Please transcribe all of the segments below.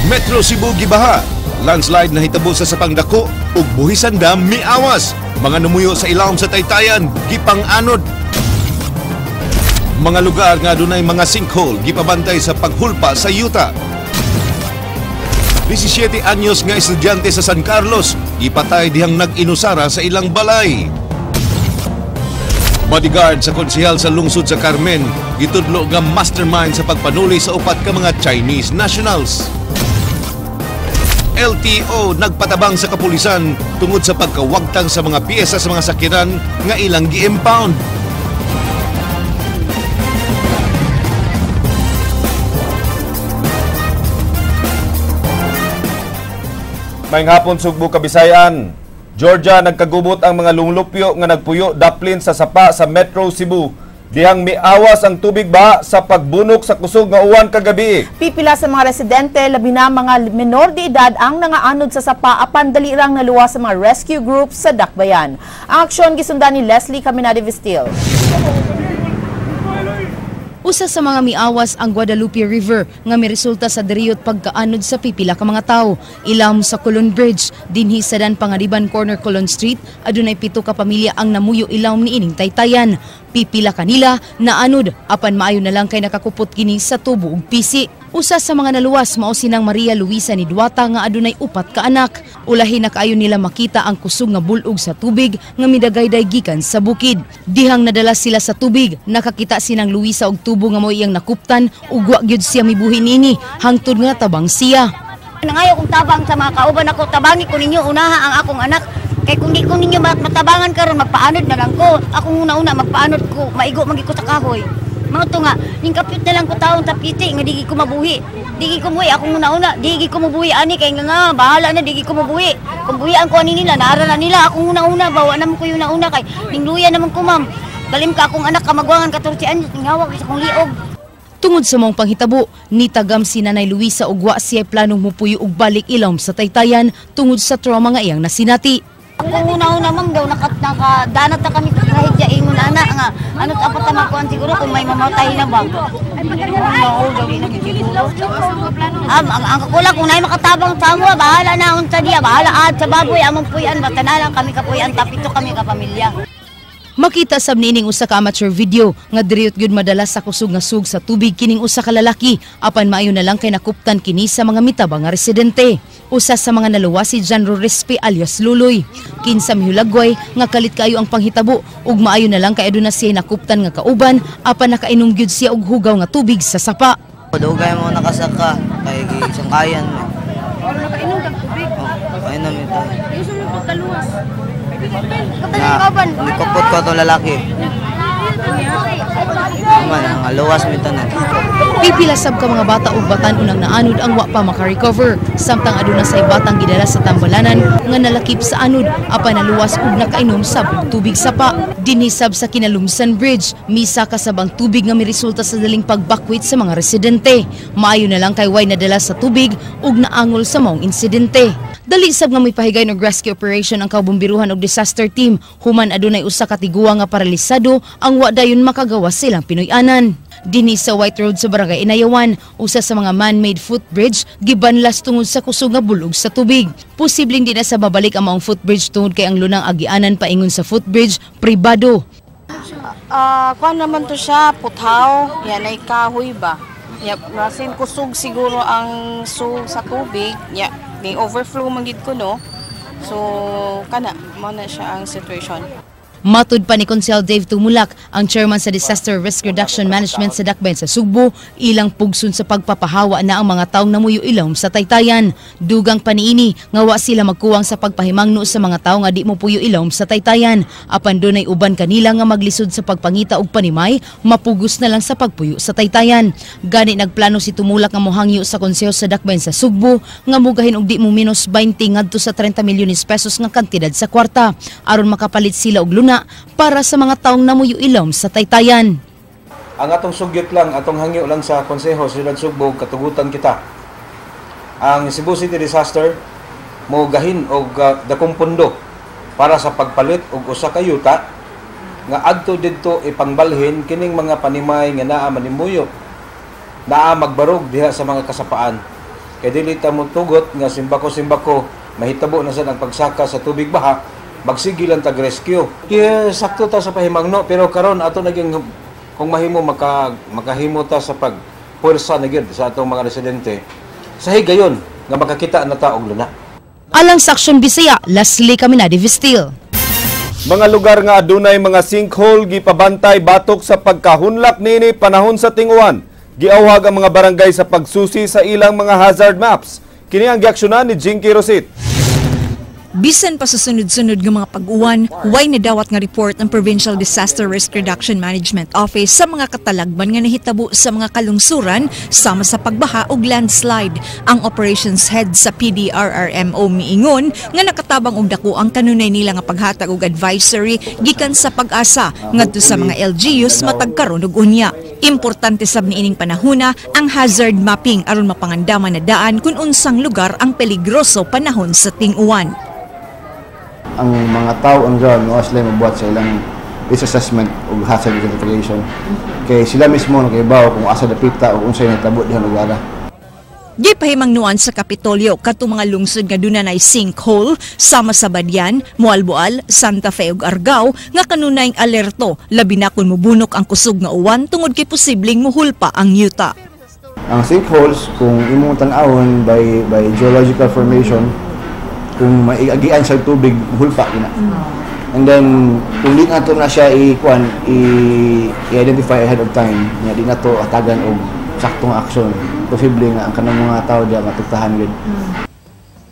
Metro Cebu gibaha. Landslide nahitabo sa Sapang Dako ug Buhisan Dam miawas. Mga numuyo sa ilawom sa Taytayan gipang-anod. Mga lugar nga adunay mga sinkhole gipabantay sa paghulpa sa yuta. 17 anyos nga estudyante sa San Carlos gipatay dihang nag-inusara sa ilang balay. Bodyguard sa konsehal sa lungsod sa Carmen gitudlo nga mastermind sa pagpanuli sa upat ka mga Chinese nationals. LTO nagpatabang sa kapulisan tungod sa pagkawagtang sa mga piyesa sa mga sakyanan nga ilang gi-impound. Maayong hapon, Sugbo, Kabisayan. Georgia, nagkagubot ang mga lumulupyo nga nagpuyo daplin sa sapa sa Metro Cebu. Dihang miawas ang tubig ba sa pagbunok sa kusog nga uwan kagabi. Pipila sa mga residente, labi na mga menor de edad ang nangaanod sa sapa apan dali rang naluwas sa mga rescue groups sa Dakbayan. Ang aksyon gisundan ni Leslie Caminade Vistil. Usa sa mga miawas ang Guadalupe River nga miresulta sa diriyot pagkaanod sa pipila ka mga tawo. Ilawom sa Colon Bridge, dinhi sa Dan Pangariban corner Colon Street, adunay 7 ka pamilya ang namuyo ilawom niining taytayan. Pipila kanila naanod apan maayo na lang kay nakakupot kini sa tubo ug pisi. Usa sa mga naluwas mao sinang Maria Luisa ni Duata nga adunay 4 ka anak. Ulahi na kaayo nila makita ang kusog nga bulog sa tubig nga midagayday gikan sa bukid. Dihang nadala sila sa tubig, nakakita sinang Luisa og tubo nga mao iyang nakuptan ug wa gyud siya mibuhi niini hangtod nga tabang siya. Nangayo kong tabang sa mga kauban ako, tabangi ko ninyo unaha ang akong anak. Kay kung di ko ninyo matabangan karon, magpaanod na lang ko. Akong una-una magpaanod ko, maigo man gyud ko sa kahoy. Mga to nga, ning kapit na lang ko taon sa piti nga digi ko mabuhi. Digi ko muhi akong una-una, digi ko mabuhi ani kay nga bahala na digi ko mabuhi. Kung buhian ko ani nila, naara na nila akong una-una, bawa naman ko yung una-una kay ning luya naman ko, ma'am. Balim ka akong anak kamagwangan 14 anyos, ning hawak sa akong liog. Tungod sa maong panghitabo, nitagam si Nanay Luisa og wa siya planong mupuyo og balik ilawom sa taytayan tungod sa trauma nga iyang nasinati. Kung una-una, ma'am, daw nakadanat na kami kahit ya ingon ana nga ano apat ta magkuan siguro kung may mamatay na ba. Oo, daw di na siguro. Ang kakula kung naay makatabang sa amo, bahala na unsa diya, bahala ad sa baboy among puy-an basta na lang kami kapuy-an, tapito kami ka pamilya. Makita sab niining usa ka amateur video nga diriyot gyud madala sa kusog nga sug sa tubig kining usa ka lalaki apan maayo na lang kay nakuptan kini sa mga mitaba nga residente. Usa sa mga naluwas si Janro Respe alias Luloy. Kinsa mihulagway nga kalit kaayo ang panghitabo ug maayo na lang kay aduna siya nakuptan nga kauban apan nakainom gyud siya og hugaw nga tubig sa sapa. Dugay mo nakasaka kay gisangkayan mo. Pero nakainom kag tubig. Oh, kainom ito. Gusto mo pagkaluwas. Na, nikupot ko itong lalaki. Man, ang luwas mi tanan. Pipila sab ka mga bata ug batan unang naanod ang wa pa maka-recover. Samtang aduna say batang gidala sa tambalanan nga nalakip sa anod apan naluwas ug nakainom sab og tubig sapa. Dinhi sab sa Kinalumsan Bridge, misa kasab ang tubig nga miresulta sa daling pagbakwit sa mga residente. Maayo na lang kay way nadala sa tubig ug naangol sa maong insidente. Dali sab nga mipahigayon og rescue operation ang kabombiruhan og disaster team human adunay usa ka tiguang nga paralisado ang wa dayon makagawas silang Pinoy-anan. Dinhi sa White Road sa Barangay Inayawan, usa sa mga man-made footbridge gibanlas tungod sa kusog nga bulog sa tubig. Posibleng di na sa babalik ang maong footbridge tungod kay ang lunang agianan paingon sa footbridge pribado. Kuan naman to siya, puthaw, yan ay kahoy ba. Ya, rasin kusog siguro ang sug sa tubig, ya, may overflow man gid ko no. So kana mo na siya ang situation. Matud pa ni Konsehal Dave Tumulak, ang chairman sa Disaster Risk Reduction Management sa Dakbayan sa Sugbo, ilang pugson sa pagpapahawa na ang mga taong namuyo ilawom sa taytayan. Dugang paniini nga wa sila magkuwang sa pagpahimangno sa mga tawo nga di mopuyo ilawom sa taytayan. Apan dunay uban kanila nga maglisod sa pagpangita og panimay, mapugos na lang sa pagpuyo sa taytayan. Gani nagplano si Tumulak nga mohangyo sa konseho sa Dakbayan sa Sugbo nga mugahin og di mo minus 20 ngadto sa 30 milyones pesos nga kantidad sa kwarta aron makapalit sila og luna para sa mga taong namuyo ilawom sa taytayan. Ang atong sugyot lang, atong hangyo lang sa konseho sa Siyudad Sugbo, katugutan kita. Ang Cebu City Disaster mogahin og dakong pundo para sa pagpalit og usa ka yuta nga adto didto ipangbalhin kining mga panimay nga naa manimuyo, naa magbarog diha sa mga kasapaan. Kay dili ta mo tugot nga simbako-simbako mahitabo na sad ang pagsaka sa tubig baha, magsige lang tag rescue. Kaya sakto ta sa pahimangno, pero karon ato naging kung mahimo makahimo ta sa pag puwersa na gyud sa atong mga residente sa higayon nga makakita na ta og luna. Alang sa Aksyon Bisaya, Leslie Caminade Vistil. Mga lugar nga adunay mga sinkhole gipabantay batok sa pagkahunlak nini panahon sa tinguan. Giawhag ang mga barangay sa pagsusi sa ilang mga hazard maps. Kini ang giaksyonan ni Jinky Rosit. Bisan pa sa sunod-sunod nga mga pag-uwan, way nadawat nga report ang Provincial Disaster Risk Reduction Management Office sa mga katalagman nga nahitabo sa mga kalungsuran sama sa pagbaha ug landslide. Ang operations head sa PDRRMO miingon nga nakatabang og dako ang kanunay nila nga paghatag og advisory gikan sa PAGASA ngadto sa mga LGUs matag karon ug unya. Importante sab niining panahona ang hazard mapping aron mapangandaman na daan kung unsang lugar ang peligroso panahon sa ting-uwan. Ang mga tao on ground mo sila mabuhat sa ilang risk assessment ug hazard identification. Kay sila mismo nakaibaw kung asa dapita o unsay nahitabo diha lugar. Gipahimangnuan sa Kapitolyo katong mga lungsod nga duna nay sinkhole sama sa Badian, Moalboal, Santa Fe ug Argao nga kanunayng alerto, labi na kun mobunok ang kusog nga uwan tungod kay posibleng muhulpa ang yuta. Ang sinkholes, kung imong tan-awon by geological formation, kung maiagian sa tubig, hulpa gina. And then kung di nato na siya i-kuan, i-identify ahead of time, nya di nato atagan og saktong aksyon, posible nga ang kanang mga tao diya mapektahan gid.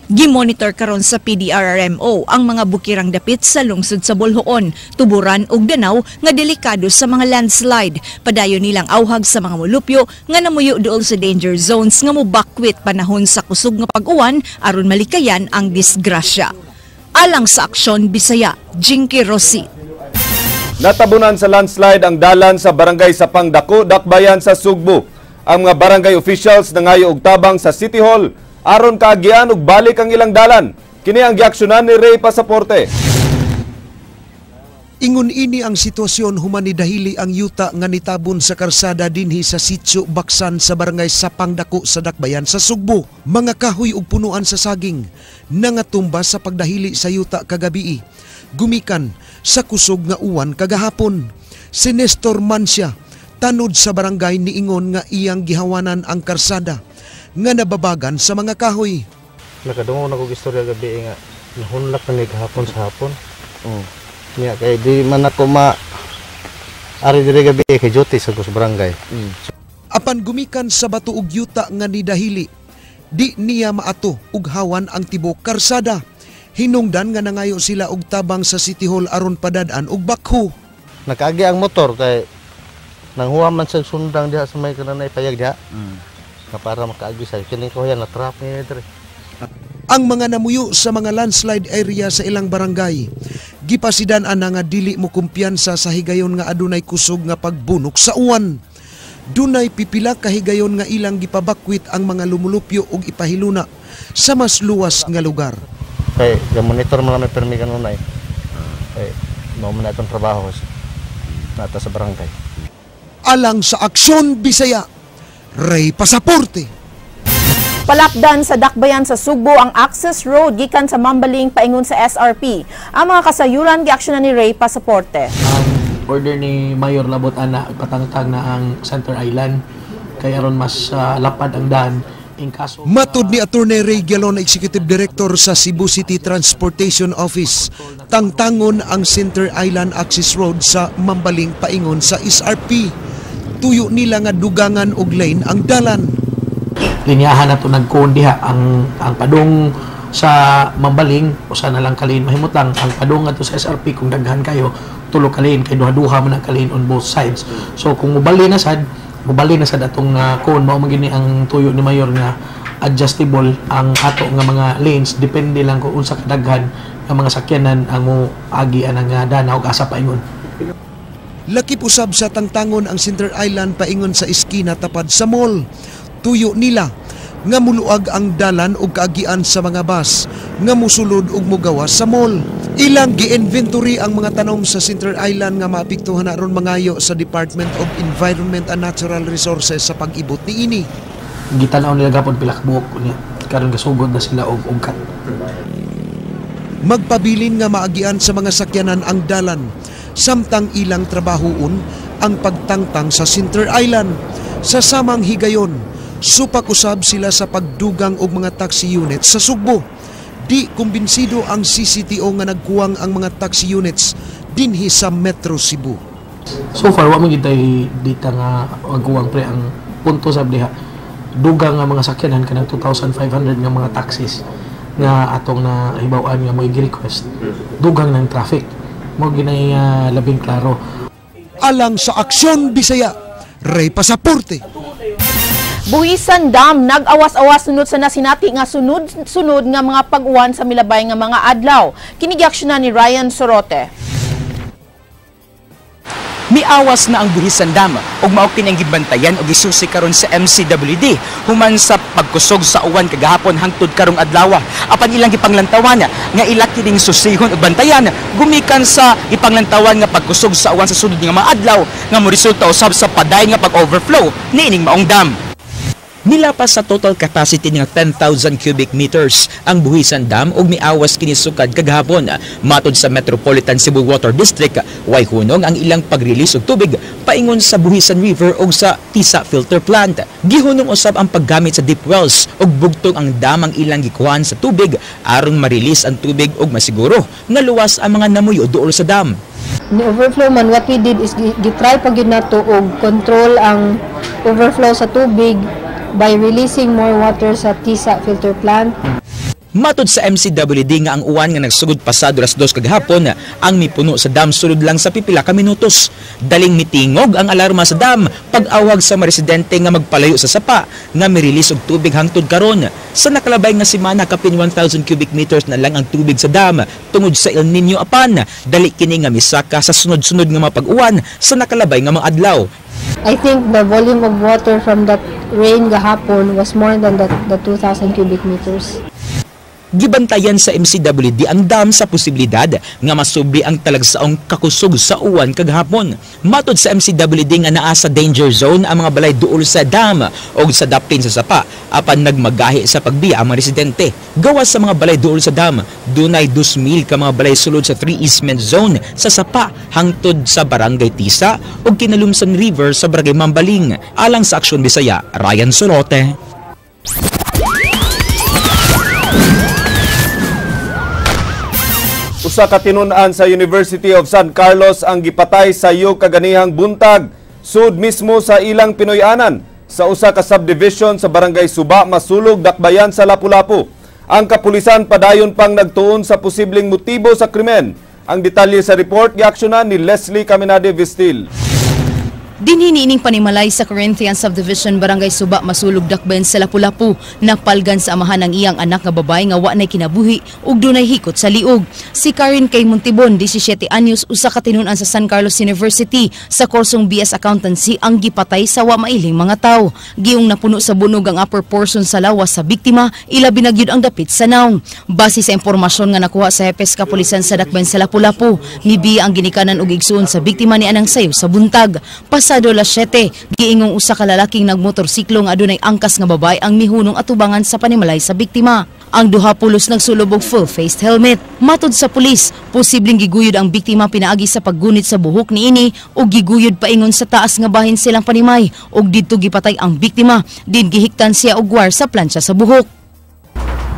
Gimonitor karon sa PDRRMO ang mga bukirang dapit sa lungsod sa Boljoon, Tuburan ug Danao nga delikado sa mga landslide. Padayon nilang auhag sa mga molupyo nga namuyo duol sa danger zones nga mobakwit panahon sa kusog nga pag-uwan aron malikayan ang disgrasya. Alang sa Aksyon Bisaya, Jinky Rossi. Natabunan sa landslide ang dalan sa barangay Sapang Dako, Dakbayan sa Sugbo. Ang mga barangay officials nangayo og tabang sa City Hall aron kaagian og balik ang ilang dalan. Kini ang giaksyonan ni Ray Pasaporte. Ingon ini ang sitwasyon human nidahili ang yuta nga nitabon sa karsada dinhi sa Sitio Baksan sa barangay Sapang Dako sa Dakbayan sa Sugbo. Mga kahoy ug punuan sa saging nangatumba sa pagdahili sa yuta kagabii, gumikan sa kusog nga uwan kagahapon. Si Nestor Mancia, tanod sa barangay, niingon nga iyang gihawanan ang karsada nga nababagan sa mga kahoy. Nakadungog na ko istorya gabi nga nahunlak na ni gahapon sa hapon. Oh. Niya kay di man ako ma ari diri gabi kay duty sa sa barangay. Apan gumikan sa bato ug yuta nga nidahili, di niya maato ug hawan ang tibok karsada. Hinungdan nga nangayo sila og tabang sa City Hall aron padad-an og bakho. Nakaagi ang motor kay nanghuwa man sa sundang diha sa may kananay payag diha. Nga para makaagi sa kini ko yan na trap ni diri. Ang mga namuyo sa mga landslide area sa ilang barangay, gipasidan ana nga dili mo kumpiyansa sa higayon nga adunay kusog nga pagbunok sa uwan. Dunay pipila ka higayon nga ilang gipabakwit ang mga lumulupyo ug ipahiluna sa mas luwas nga lugar. Kay ga-monitor man lang may permi kanunay. Kay mao man na itong trabaho nata sa barangay. Alang sa Aksyon Bisaya, Ray Pasaporte. Palapdan sa Dakbayan sa Sugbo ang access road gikan sa Mambaling paingon sa SRP. Ang mga kasayuran giaksyonan ni Ray Pasaporte. Order ni Mayor Labot ana, patangtang na ang Center Island kay aron mas lapad ang daan in kaso. Matud ni Attorney Ray Galon, Executive Director sa Cebu City Transportation Office, tangtangon ang Center Island Access Road sa Mambaling paingon sa SRP. Tuyo nila nga dugangan og lane ang dalan. Linyahan na to nagkuon diha ang padung sa Mambaling, usa na lang ka lane mahimutang ang padung ngadto sa SRP. Kung daghan kayo, tulo ka lane kay duha-duha man ang ka lane on both sides. So kung mobali na sad atong kuon, mao man gini ang tuyo ni Mayor nga adjustable ang ato nga mga lanes, depende lang kung unsa kadaghan nga mga sakyanan ang mo agi anang dana ug asa paingon. Lakip usab sa tangtangon ang Center Island paingon sa iskina tapad sa mall. Tuyo nila nga muluag ang dalan ug kaagian sa mga bus nga musulod ug mugawas sa mall. Ilang gi-inventory ang mga tanom sa Center Island nga maapektuhan aron mangayo sa Department of Environment and Natural Resources sa pag-ibot niini. Gitanaw nila gapon pila ka buok unya karon gasugod na sila og ungkat. Magpabilin nga maagian sa mga sakyanan ang dalan, samtang ilang trabahoon ang pagtangtang sa Center Island. Sa samang higayon, supak usab sila sa pagdugang og mga taxi units sa Sugbo. Di kumbinsido ang CCTO nga nagkuwang ang mga taxi units dinhi sa Metro Cebu. So far, wa man gyud tay dita nga magkuwang pre ang punto sa diha. Dugang nga mga sakyanan kanang 2,500 nga mga taxis nga atong nahibaw-an nga mo gi-request. Dugang ng traffic. Mo ginay labing klaro. Alang sa Aksyon Bisaya, Ray Pasaporte. Buhisan Dam nag-awas-awas sunod sa nasinati nga sunod-sunod nga mga pag-uwan sa milabay nga mga adlaw. Kini giaksyonan ni Ryan Sorote. Miawas na ang Buhisan Dam ug mao kini ang gibantayan og gisusi karon sa MCWD human sa pagkusog sa uwan kagahapon hangtod karong adlaw. Apan ilang gipanglantawan nga ila kining susihon ug bantayan gumikan sa gipanglantawan nga pagkusog sa uwan sa sulod nga mga adlaw nga moresulta usab sa padayon nga pag-overflow niining maong dam. Nilapas sa total capacity nga 10,000 cubic meters ang Buhisan Dam ug miawas kini sukad kagahapon. Matod sa Metropolitan Cebu Water District, way hunong ang ilang pag-release og tubig paingon sa Buhisan River ug sa Tisa Filter Plant. Gihunong usab ang paggamit sa deep wells ug bugtong ang dam ang ilang gikuhan sa tubig aron ma-release ang tubig ug masiguro nga luwas ang mga namuyo duol sa dam. Ni overflow man, what we did is gitry pa gyud nato og control ang overflow sa tubig by releasing more water sa Tisa Filter Plant. Matod sa MCWD nga ang uwan nga nagsugod pasado alas 2 kagahapon ang mipuno sa dam sulod lang sa pipila ka minutos. Daling mitingog ang alarma sa dam pag-awag sa mga residente nga magpalayo sa sapa nga mi-release og tubig hangtod karon. Sa nakalabay nga semana kapin 1,000 cubic meters na lang ang tubig sa dam tungod sa El Niño apan dali kini nga misaka sa sunod-sunod nga mga pag-uwan sa nakalabay nga mga adlaw. I think the volume of water from that rain gahapon was more than the 2,000 cubic meters. Gibantayan sa MCWD ang dam sa posibilidad nga masubli ang talagsaong kakusog sa uwan kagahapon. Matod sa MCWD nga naa sa danger zone ang mga balay duol sa dam o sa dapin sa sapa apan nagmagahi sa pagbiya ang mga residente. Gawas sa mga balay duol sa dam, dunay 2,000 ka mga balay sulod sa 3 easement zone sa sapa hangtod sa Barangay Tisa ug Kinalumsan River sa Barangay Mambaling. Alang sa Aksyon Bisaya, Ryan Sorote. Usa ka tinun-an sa University of San Carlos ang gipatay sa iyo kaganihang buntag sud mismo sa ilang Pinoy-anan sa usa ka subdivision sa Barangay Suba, Masulog, Dakbayan sa Lapu-Lapu. Ang kapulisan padayon pang nagtuon sa posibleng motibo sa krimen. Ang detalye sa report giaksyonan ni Leslie Caminade Vistil. Dinhi niining panimalay sa Corinthian Subdivision, Barangay Suba, Masulog, Dakbayan sa Lapu-Lapu, napalgan sa amahan ang iyang anak nga babae nga wa nay kinabuhi ug dunay hikot sa liog. Si Karen K. Montibon, 17 anyos, usa ka tinun-an sa San Carlos University sa kursong BS Accountancy ang gipatay sa wa mailing mga tawo. Giung napuno sa bunog ang upper portion sa lawas sa biktima, ilabi na gyud ang dapit sa nawong. Base sa impormasyon nga nakuha sa hepes kapulisan sa Dakbayan sa Lapu-Lapu, mibiya ang ginikanan og igsuon sa biktima ni anang sayo sa buntag. Pasado alas 7, giingong usa ka lalaking nagmotorsiklo nga adunay angkas nga babae ang mihunong atubangan sa panimalay sa biktima. Ang duha pulos nagsulob og full-faced helmet. Matod sa pulis, posibleng giguyod ang biktima pinaagi sa paggunit sa buhok niini o giguyod paingon sa taas nga bahin silang panimay ug didto gipatay ang biktima. Din gihiktan siya og wire sa plantsa sa buhok.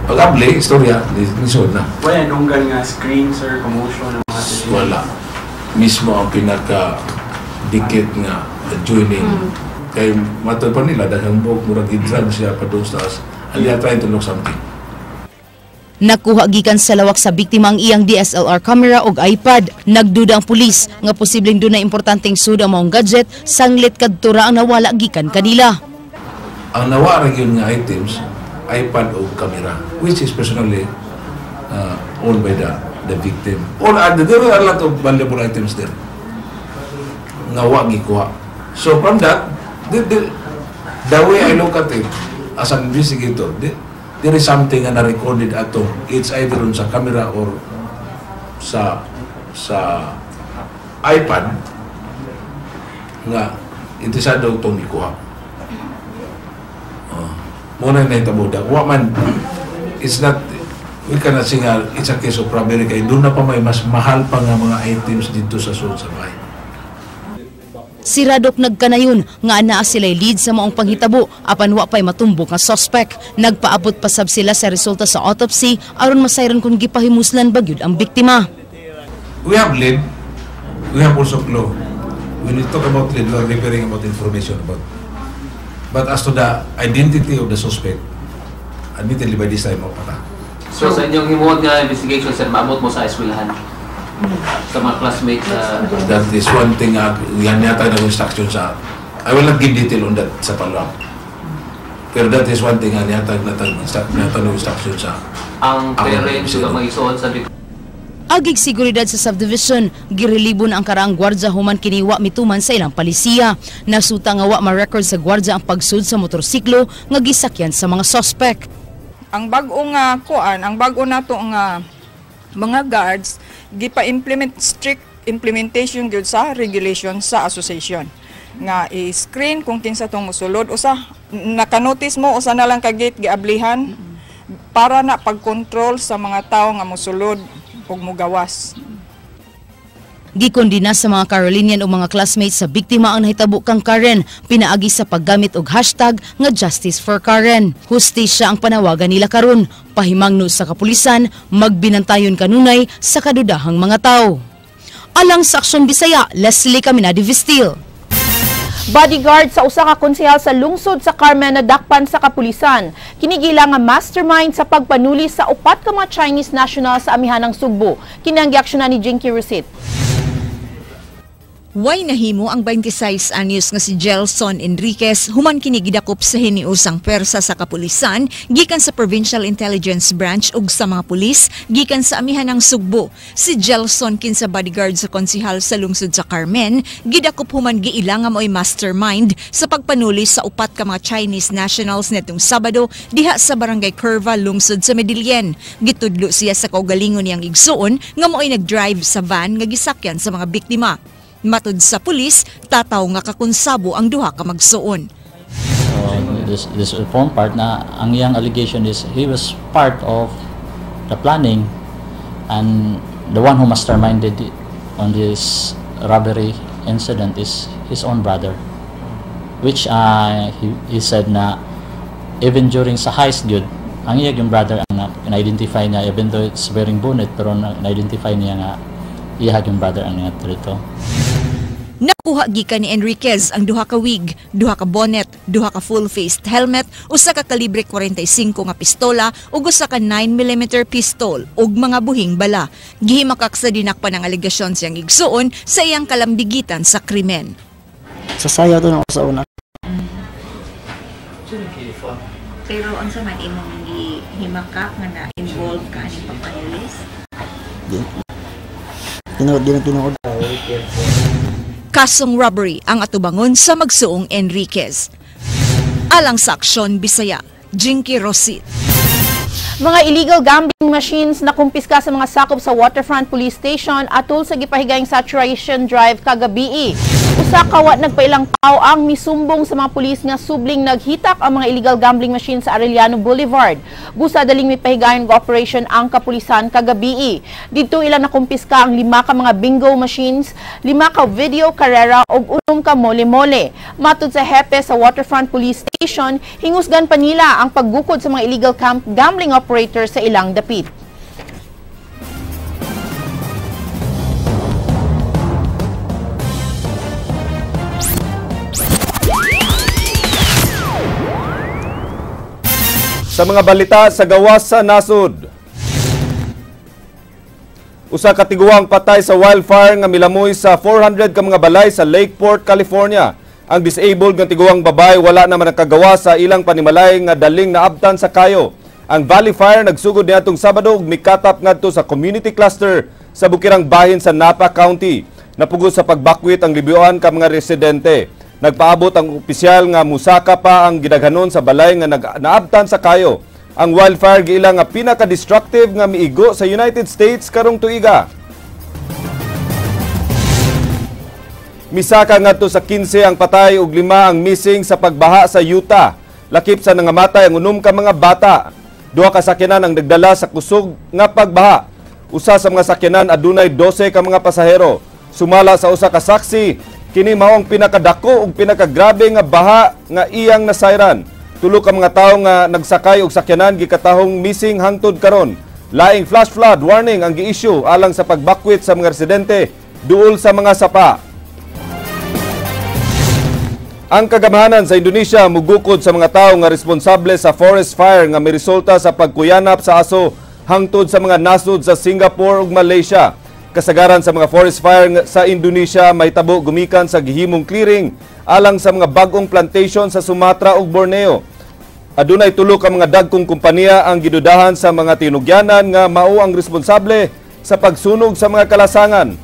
Pag-abli, istorya, nisod na. Wala nunggal nga screams or commotion? Wala. Mismo ang pinaka-dikit nga adjoining. Kay matod pa nila, dahil buhok murag i-drag siya pa doon sa taas. And they are trying to look something. Nakuha gikan sa lawak sa biktima ang iyang DSLR camera og iPad. Nagduda ang pulis nga posibleng dunay importanteng sud ang maong gadget sanglit kadto ra ang nawala gikan kanila. Ang nawara gyud nga items, iPad o camera, which is personally owned by the victim. All other, there are a lot of valuable items there. Nga wa gikuha. So from that, the way I look at it, as an investigator, there is something na recorded atong, it's either on sa camera or sa iPad nga interesado itong ikuha. Muna na itabo da. Wa man, it's not, we cannot say nga it's a case of robbery kay doon na pa may mas mahal pa nga mga items dito sa sulod sa bahay. Si Radok nagkanayon nga anaa sila'y lead sa maong panghitabo apan wa pa'y matumbok nga suspect. Nagpaabot pa sab sila sa resulta sa autopsy aron masayran kung gipahimuslan ba gyud ang biktima. We have lead, we have also clue. When we talk about lead, we are referring about information about. But as to the identity of the suspect, admittedly by this time, mapata. So sa inyong himuon nga investigation, sir, maabot mo sa eskwelahan? Sa mga classmates? That is one thing, yan yata ng instruction sa, I will not give detail on that sa follow-up. Pero that is one thing, yata ng instruction sa ang parents ug mga igsoon sa Agig seguridad sa subdivision, girelibo na ang karaang gwardya human kiniwa mituman sa ilang palisiya. Nasuta nga wa ma-record sa gwardya ang pagsud sa motorsiklo nga gisakyan sa mga suspect. Ang bag-o nga kuan, ang bag-o nato nga mga guards gipa-implement strict implementation gyud sa regulation sa association nga i-screen kung kinsa tong mosulod. Usa naka-notice mo, usa na lang ka gate giablihan para na pag-control sa mga tawo nga mosulod ug mogawas. Gikondena sa mga Carolinian o mga classmates sa biktima ang nahitabo kang Karen, pinaagi sa paggamit og hashtag nga Justice for Karen. Hustisya ang panawagan nila karon, pahimangno sa kapulisan, magbinantayon kanunay sa kadudahang mga tao. Alang sa Aksyon Bisaya, Leslie Caminadi Vistil. Bodyguard sa usa ka konsehal sa lungsod sa Carmen na dakpan sa kapulisan. Kinigila nga mastermind sa pagpanuli sa 4 ka mga Chinese national sa amihanang Sugbo. Kini ang giaksyonan ni Jinky Rusit. Way nahimo ang 26 anyos nga si Gelson Enriquez human kini gidakop sa hiniusang pwersa sa kapulisan gikan sa Provincial Intelligence Branch ug sa mga pulis gikan sa amihanang Sugbo. Si Gelson kinsa bodyguard sa konsehal sa lungsod sa Carmen gidakop human giila nga maoy mastermind sa pagpanuli sa 4 ka mga Chinese nationals nitong Sabado diha sa Barangay Curva, lungsod sa Medellin. Gitudlo siya sa kaugalingon niyang igsuon nga maoy nagdrive sa van nga gisakyan sa mga biktima. Matud sa pulis, tataw nga kakonsabo ang duha ka magsuon. So, this form part na ang iyang allegation is he was part of the planning and the one who masterminded on this robbery incident is his own brother, which he said na even during sa heist gyud ang iyang yung brother ang na-identify niya, even though it's wearing bonnet, pero na-identify niya nga iyang yung brother ang dito. Nakuha gikan ni Enriquez ang 2 ka wig, 2 ka bonnet, 2 ka full-faced helmet, usa ka kalibre 45 nga pistola ug usa ka 9mm pistol ug mga buhing bala. Gihimakak sa dinakpan ang alegasyon siyang igsuon sa iyang kalambigitan sa krimen. Sa sayaw to na sa una. Pero unsa man imong gihimakak nga na-involve ka aning pagpanulis? Tinuod din tinuod. Kasong robbery ang atubangon sa magsuong Enriquez. Alang sa Aksyon Bisaya, Jinky Rosit. Mga illegal gambling machines na kumpiska sa mga sakop sa Waterfront Police Station atol sa gipahigayang saturation drive kagabii. Usa ka wa nagpailang tao ang misumbong sa mga pulis nga subling naghitak ang mga illegal gambling machine sa Arellano Boulevard. Busa daling mipahigayon og operation ang kapulisan kagabii. Didto ilang nakumpiska ang 5 ka mga bingo machines, 5 ka video karera ug 1 ka mole-mole. Matud sa hepe sa Waterfront Police Station, hingusgan pa nila ang paggukod sa mga illegal camp gambling operators sa ilang dapit. Sa mga balita sa gawas sa nasod. Usa ka tiguang patay sa wildfire nga milamoy sa 400 ka mga balay sa Lakeport, California. Ang disabled nga tiguang babae wala naman nakagawa sa ilang panimalay nga daling naabtan sa kayo. Ang Valley Fire nagsugod niadtong Sabado ug mikatap ngadto sa community cluster sa bukirang bahin sa Napa County. Napugos sa pagbakwit ang libyuan ka mga residente. Nagpaabot ang opisyal nga musaka pa ang gidaghanon sa balay nga naabtan sa kayo. Ang wildfire giila nga pinaka-destructive nga miigo sa United States karong tuiga. Misaka ngadto sa 15 ang patay ug 5 ang missing sa pagbaha sa Utah. Lakip sa nangamatay ang 6 ka mga bata. Duha ka sakyanan ang nagdala sa kusog nga pagbaha. Usa sa mga sakyanan adunay 12 ka mga pasahero. Sumala sa usa ka saksi, kini mao ang pinakadako ug pinakagrabe nga baha nga iyang nasayran. Tulo ka mga tawo nga nagsakay og sakyanan gikatahong missing hangtod karon. Laing flash flood warning ang gi-issue alang sa pagbakwit sa mga residente duol sa mga sapa. Ang kagamhanan sa Indonesia mugukod sa mga tawo nga responsable sa forest fire nga miresulta sa pagkuyanap sa aso hangtod sa mga nasod sa Singapore ug Malaysia. Kasagaran sa mga forest fire sa Indonesia mahitabo gumikan sa gihimong clearing alang sa mga bag-ong plantation sa Sumatra ug Borneo. Adunay tulo ka mga dagkong kompanya ang gidudahan sa mga tinugyanan nga mao ang responsable sa pagsunog sa mga kalasangan.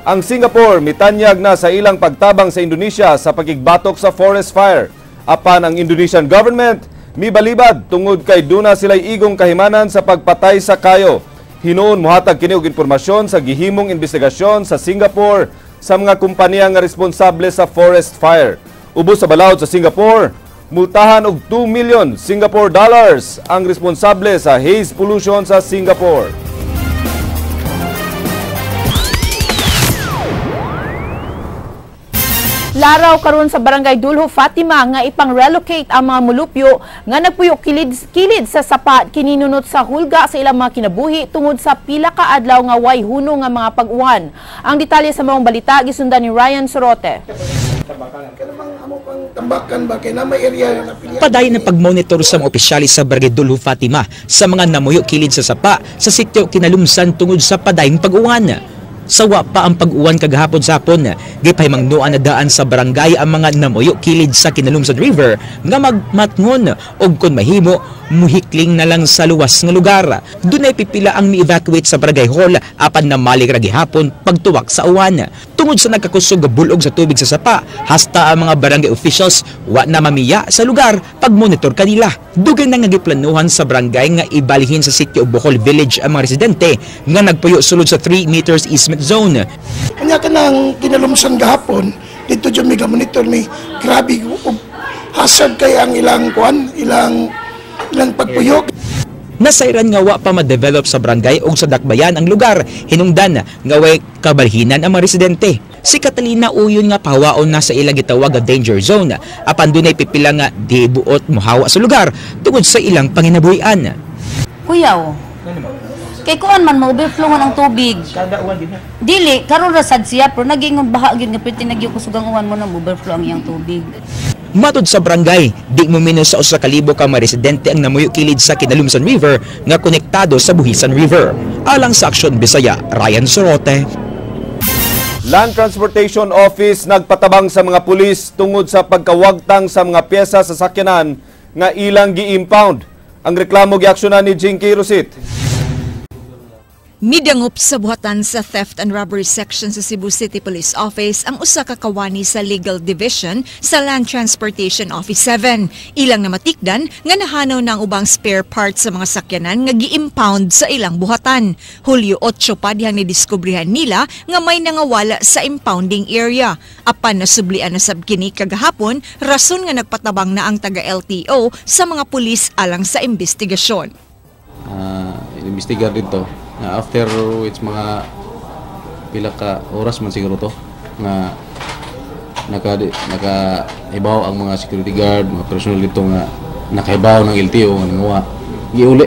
Ang Singapore mitanyag na sa ilang pagtabang sa Indonesia sa pagigbatok sa forest fire. Apan ang Indonesian government mibalibad tungod kay duna sila'y igong kahimanan sa pagpatay sa kayo. Hinuon mohatag kini og impormasyon sa gihimong investigasyon sa Singapore sa mga kumpanya nga responsable sa forest fire. Ubos sa balaod sa Singapore, multahan og 2 million Singapore dollars ang responsable sa haze pollution sa Singapore. Laraw karon sa Barangay Dulho, Fatima nga ipang-relocate ang mga mulupyo nga nagpuyo kilid sa sapa kininunot sa hulga sa ilang mga kinabuhi tungod sa pila ka adlaw nga way huno nga mga pag-uwan. Ang detalye sa maong balita gisundan ni Ryan Sorote. Padayon ang pagmonitor sa mga opisyalis sa Barangay Dulho, Fatima sa mga namuyo kilid sa sapa sa sitio kinalumsan tungod sa padayong pag-uwan. Sawa pa ang pag-uwan kagahapon sa hapon, gipahimangnoan na daan sa barangay ang mga namuyo kilid sa Kinalumsan River nga magmatngon og kun mahimo muhikling na lang sa luwas nga lugar. Dunay pipila ang mi-evacuate sa barangay hall apan namalik ra gihapon pagtuwak sa uwan. Tungod sa nagkakusog nga bulog sa tubig sa sapa, hasta ang mga barangay officials wa na mamiya sa lugar pagmonitor kanila. Dugay na nga giplanuhan sa barangay nga ibalihin sa sitio Bohol Village ang mga residente nga nagpuyo sulod sa 3 meters easement zone. Kanya ka nang kinalumsan gahapon, dito dyan may monitor may grabe hazard kay ang ilang kuan, ilang pagpuyok. Nasairan nga wa pa ma-develop sa barangay o sa dakbayan ang lugar, hinungdan nga way kabalhinan ang mga residente. Si Catalina uyon nga pahawaon na sa ilang gitawag nga danger zone, apan dunay pipila nga di buot mohawa sa lugar tungod sa ilang panginabuhian. Kuyaw. Kay kuan man ma-overflow man ang tubig. Kada uwan gid na. Dili karon ra sad siya pero nagingon baha gyud nga perti nagyo kusugang uwan mo nang overflow ang iyang tubig. Matod sa barangay, di mo minus sa 1,000 ka mga residente ang namuyo kilid sa Kinalumsan River nga konektado sa Buhisan River. Alang sa Aksyon Bisaya, Ryan Sorote. Land Transportation Office nagpatabang sa mga pulis tungod sa pagkawagtang sa mga pyesa sa sakyanan nga ilang gi-impound. Ang reklamo giaksyonan ni Jinky Rosit. Midangop sa buhatan sa Theft and Robbery Section sa Cebu City Police Office ang usa ka kawani sa Legal Division sa Land Transportation Office 7. Ilang namatikdan nga nahanaw na ang ubang spare parts sa mga sakyanan nga gi-impound sa ilang buhatan. Hulyo 8 pa dihang nidiskubrihan nila nga may nangawala sa impounding area. Apan nasublian na sab kini kagahapon, rason nga nagpatabang na ang taga-LTO sa mga pulis alang sa investigasyon. Investigar dito. After which mga pila ka oras man siguro to nga nakaibaw ang mga security guard, mga personnel dito nga nakaibaw ng LTO nga nanguha. Giuli.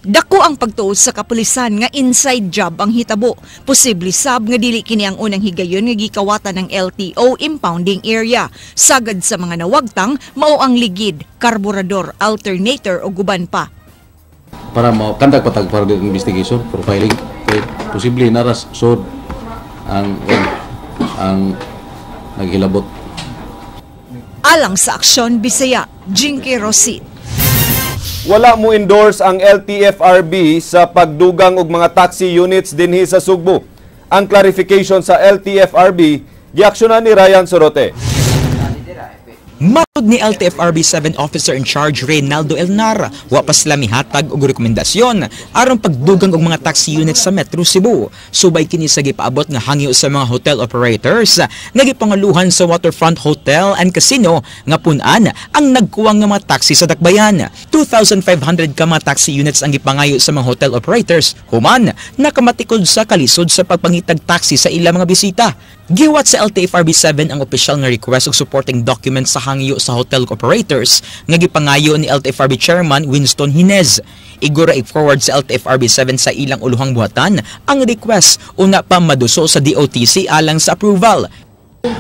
Dako ang pagtuo sa kapulisan nga inside job ang hitabo. Posible sab nga dili kini ang unang higayon nga gikawatan ng LTO impounding area. Sagad sa mga nawagtang mao ang ligid, karburador, alternator o guban pa. Para makandak patag para dito investigation, profiling, kay posible naras sod ang naghilabot. Alang sa Aksyon Bisaya, Jinky Rosit. Wala mo endorse ang LTFRB sa pagdugang og mga taxi units dinhi sa Sugbo. Ang clarification sa LTFRB giaksyonan ni Ryan Sorote. Matod ni LTFRB 7 Officer in Charge Reynaldo Elnar, wa pa sila mihatag og rekomendasyon aron pagdugang og mga taxi units sa Metro Cebu. Subay kini sa gipaabot nga hangyo sa mga hotel operators nga gipangaluhan sa Waterfront Hotel and Casino nga pun-an ang nagkuwang nga mga taxi sa Dakbayan. 2,500 ka mga taxi units ang gipangayo sa mga hotel operators human nakamatikod sa kalisod sa pagpangitag taxi sa ilang mga bisita. Giwat sa LTFRB 7 ang opisyal nga request og supporting documents sa hangyo sa hotel operators nga gipangayo ni LTFRB Chairman Winston Hinez. Igura i-forward sa LTFRB 7 sa ilang uluhang buhatan ang request una pa maduso sa DOTC alang sa approval.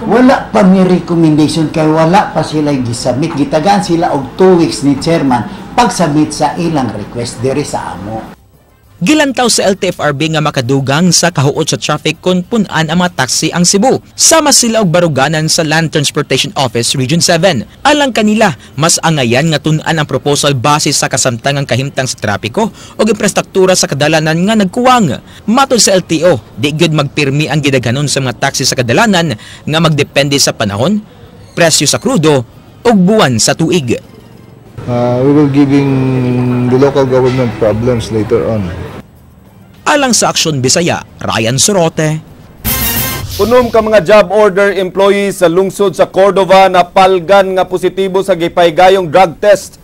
Wala pa mi recommendation kay wala pa sila gisubmit. Gitagaan sila og 2 weeks ni chairman pag-submit sa ilang request diri sa amo. Gilantaw sa LTFRB nga makadugang sa kahuot sa traffic kung pun-an ang mga taxi ang Cebu. Sama sila og baruganan sa Land Transportation Office Region 7. Alang kanila, mas angayan nga tun-an ang proposal base sa kasamtangang kahimtang sa trapiko o infrastruktura sa kadalanan nga nagkuwang. Matod sa LTO, di gyud magpirmi ang gidaghanon sa mga taxi sa kadalanan nga magdepende sa panahon, presyo sa krudo ug buwan sa tuig. We will giving the local government problems later on. Alang sa Aksyon Bisaya, Ryan Sorote. Unom ka mga job order employees sa lungsod sa Cordova na palgan nga positibo sa gipaygayong drug test.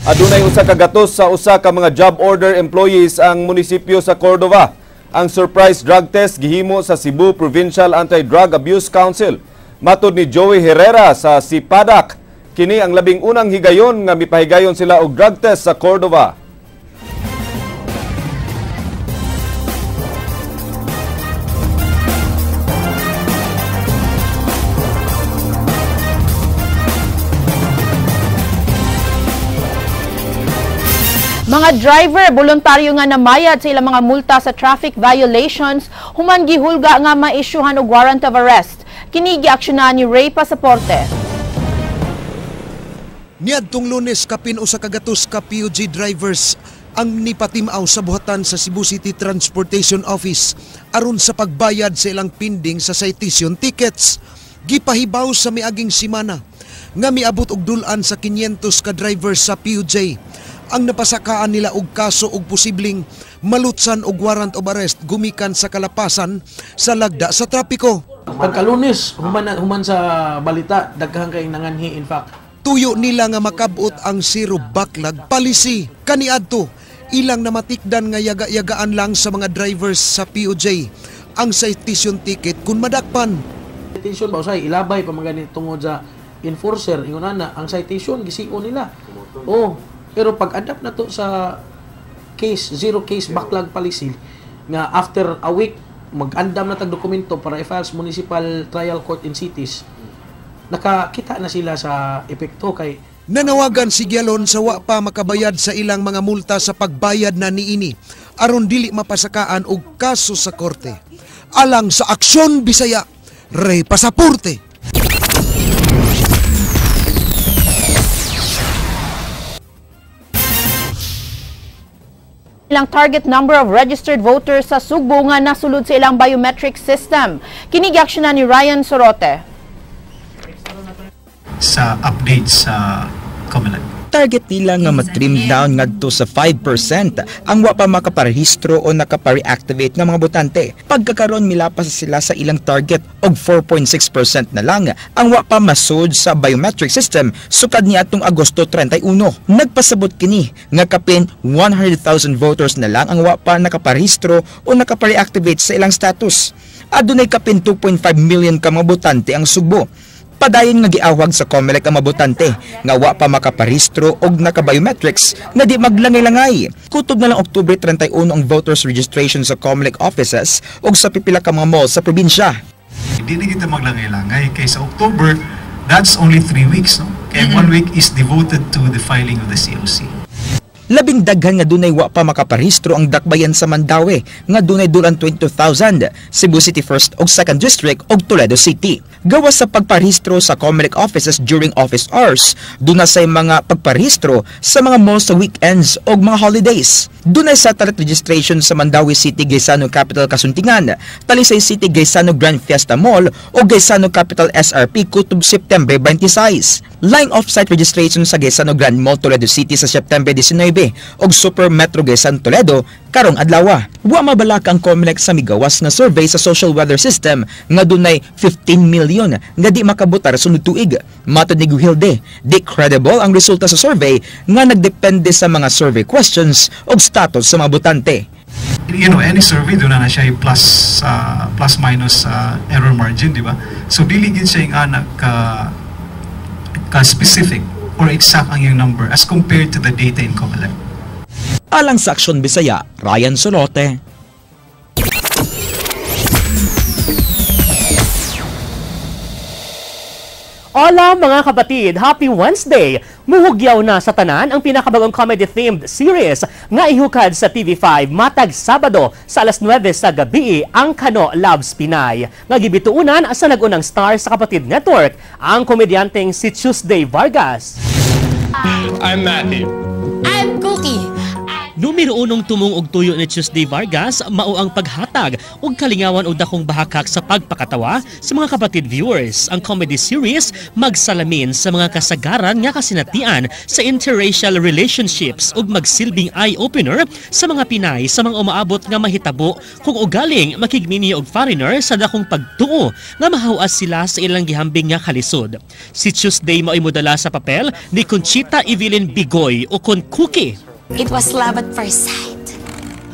Adunay usa ka gatos sa usa ka mga job order employees ang munisipyo sa Cordova. Ang surprise drug test gihimo sa Cebu Provincial Anti-Drug Abuse Council. Matod ni Joey Herrera sa Sipadac, kini ang labing unang higayon nga mipahigayon sila og drug test sa Cordova. Mga driver, voluntaryo nga namayad sa ilang mga multa sa traffic violations, human gihulga nga maisyuhan og warrant of arrest. Kini giaksyonan ni Ray Pasaporte. Niadtong Lunes, kapin usa ka gatos ka PUG drivers ang nipatimaw sa buhatan sa Cebu City Transportation Office aron sa pagbayad sa ilang pending sa citation tickets. Gipahibaw sa miaging simana nga miabot og dul-an sa 500 ka drivers sa PUJ ang napasakaan nila og kaso og posibleng malutsan og warrant of arrest gumikan sa kalapasan sa lagda sa trapiko. Pagkalunes, human sa balita, daghan kay nanganhi in fact. Tuyo nila nga makabot ang zero backlog policy. Kaniadto, ilang namatikdan nga yaga-yagaan lang sa mga drivers sa POJ ang citation ticket kung madakpan. Citation ba usay ilabay pa man tungod sa enforcer ingon ana ang citation gisiko nila. Oh, pero pag-adapt na to sa case zero case backlog policy nga after a week mag-andam na tag dokumento para i-file sa municipal trial court in cities, nakakita na sila sa epekto kay nanawagan si Gialon sa wa pa makabayad sa ilang mga multa sa pagbayad na niini aron dili mapasakaan og kaso sa korte. Alang sa Aksyon Bisaya, Ray Pasaporte. Ilang target number of registered voters sa Sugbo nga nasulod sa ilang biometric system. Kini giaksyonan ni Ryan Sorote. Sa update sa COMELEC. Target nila nga matrim down ngadto sa 5% ang wa pa makaparehistro o nakapa-reactivate nga mga botante. Pagkakaron milapas sila sa ilang target og 4.6% na lang ang wa pa masud sa biometric system sukad niadtong Agosto 31. Nagpasabot kini nga kapin 100,000 voters na lang ang wa pa nakaparehistro o nakapa-reactivate sa ilang status. Adunay kapin 2.5 million ka mga botante ang Sugbo. Padayon nga giawhag sa COMELEC ang mabotante nga wa pa makaparehistro og naka-biometrics na di maglangay-langay. Kutob na lang Oktubre 31 ang voters registration sa COMELEC offices og sa pipila ka mga mall sa probinsya. Hindi na kita maglangay-langay kay sa October, that's only 3 weeks, no? Kaya 1 week is devoted to the filing of the COC. Labing daghan nga dunay wa pa makaparehistro ang dakbayan sa Mandaue nga dunay dulan 22,000, Cebu City 1st ug 2nd District ug Toledo City. Gawas sa pagparehistro sa COMELEC offices during office hours, duna say mga pagparehistro sa mga malls sa weekends ug mga holidays. Dunay satellite registration sa Mandaue City Gaisano Capital Kasuntingan, Talisay City Gaisano Grand Fiesta Mall o Gaisano Capital SRP kutob September 26. Line off-site registration sa Gaisano Grand Mall Toledo City sa September 19 og Super Metro Gaisano Toledo karong adlaw. Wa mabalaka ang COMELEC sa migawas nga survey sa social weather system nga dunay 15 million nga di makabotar sunod tuig. Matod ni Guhilde, di credible ang resulta sa survey nga nagdepende sa mga survey questions og status sa mga botante. You know, any survey doon na siya plus plus minus error margin, di ba? So dili gid siya yung anak ka specific or exact ang iyang number as compared to the data in COMELEC. Alang sa Aksyon Bisaya, Ryan Solote. Hola mga kapatid! Happy Wednesday! Muhugyaw na sa tanan ang pinakabagong comedy-themed series nga ihukad sa TV5 matag Sabado sa alas 9 sa gabi, ang Kano Loves Pinay. Nga gibituunan sa nag-unang star sa Kapatid Network, ang komedyanteng si Tuesday Vargas. I'm Matthew. I'm Cookie. Numero unong tumong og tuyo ni Tuesday Vargas mao ang paghatag og kalingawan og dakong bahakak sa pagpakatawa sa mga kapatid viewers. Ang comedy series magsalamin sa mga kasagaran nga kasinatian sa interracial relationships ug magsilbing eye-opener sa mga Pinay sa mga umaabot nga mahitabo kung ugaling makigminyo og foreigner sa dakong pagtuo nga mahawas sila sa ilang gihambing nga kalisod. Si Tuesday mao'y modala sa papel ni Conchita Evelyn Bigoy o kon Cookie. It was love at first sight.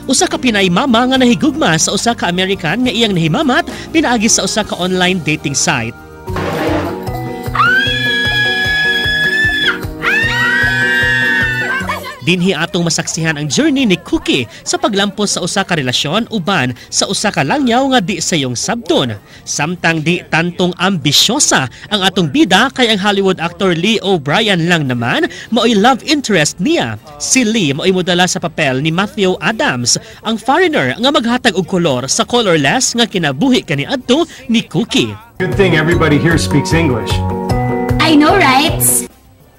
Usa ka Pinay mama nga nahigugma sa usa ka American nga iyang nahimamat pinaagi sa usa ka online dating site. Dinhi atong masaksihan ang journey ni Cookie sa paglampos sa usa ka relasyon uban sa usa ka langyaw nga di sayong sabton. Samtang di tantong ambisyosa ang atong bida kay ang Hollywood actor Lee O'Brien lang naman maoy love interest niya. Si Lee maoy modala sa papel ni Matthew Adams, ang foreigner nga maghatag og kolor sa colorless nga kinabuhi kaniadto ni Cookie. Good thing everybody here speaks English. I know, right?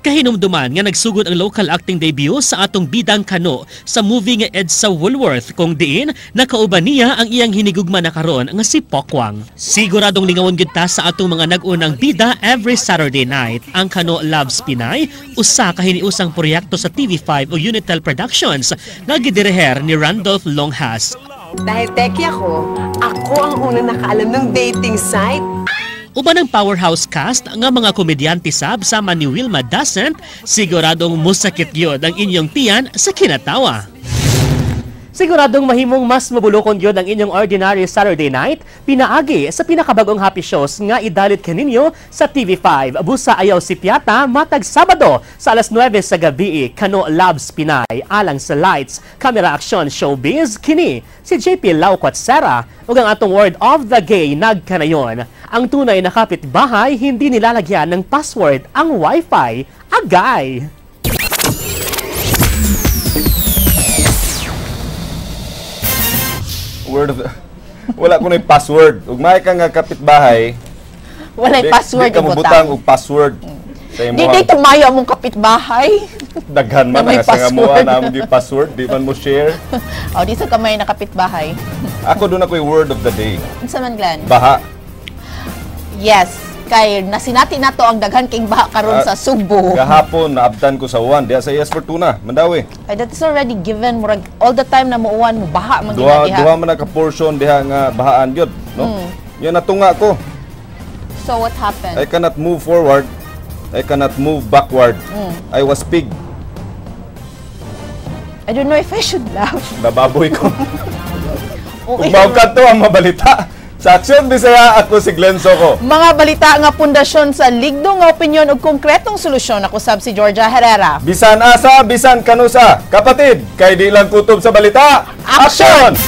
Kahinumduman nga nagsugod ang local acting debut sa atong bidang Kano sa movie nga EDSA Woolworth kung diin nakauban niya ang iyang hinigugma na karon nga si Pokwang. Siguradong lingawon gid ta sa atong mga nag-unang bida every Saturday night. Ang Kano Loves Pinay, usa ka hiniusang proyekto sa TV5 o Unitel Productions nga gidireher ni Randolph Longhas. Dahil techie ako, ako ang unang nakaalam ng dating site. Uban ang powerhouse cast nga mga komedyante sab sama ni Wilma Dasent, siguradong musakit gyud ang inyong tiyan sa kinatawa. Siguradong mahimong mas mabulokon gyud ang inyong ordinary Saturday night pinaagi sa pinakabagong happy shows nga idalit kaninyo sa TV5. Busa ayaw si Piata matag Sabado sa alas 9 sa gabi, Kano Loves Pinay alang sa lights, camera action showbiz kini si JP Lauquatsera ug ang atong word of the gay nagkanayon. Ang tunay na kapitbahay hindi nilalagyan ng password ang wifi. Agay! Word of the... Wala ko na yung password. Ug may ka nga kapitbahay, walay password di ka mobutang og password. Sa Di day tumayo among kapitbahay. Daghan man ang sa amoa na among password, di man mo share. Oh, di sa kamay na kapitbahay. Ako doon ako yung word of the day. Unsa man, Glenn? Baha. Yes. Kay nasinati nato ang daghan king baha karon sa Sugbo. Gahapon naabtan ko sa uwan diha sa ES Fortuna, Mandaue. Ay, that is already given murag all the time na muuwan mo baha man duha, diha. Duha man ka portion diha nga bahaan gyud, no? Yan natunga ko. So what happened? I cannot move forward. I cannot move backward. I was pig. I don't know if I should laugh. Nababoy ko. Okay. Ug mao kadto ang mabalita. Sa Aksyon Bisaya, ako si Glenn Soco. Mga balita nga pundasyon sa ligdo nga opinyon ug konkretong solusyon. Ako sab si Georgia Herrera. Bisan asa, bisan kanusa. Kapatid, kay di lang kutob sa balita. Aksyon!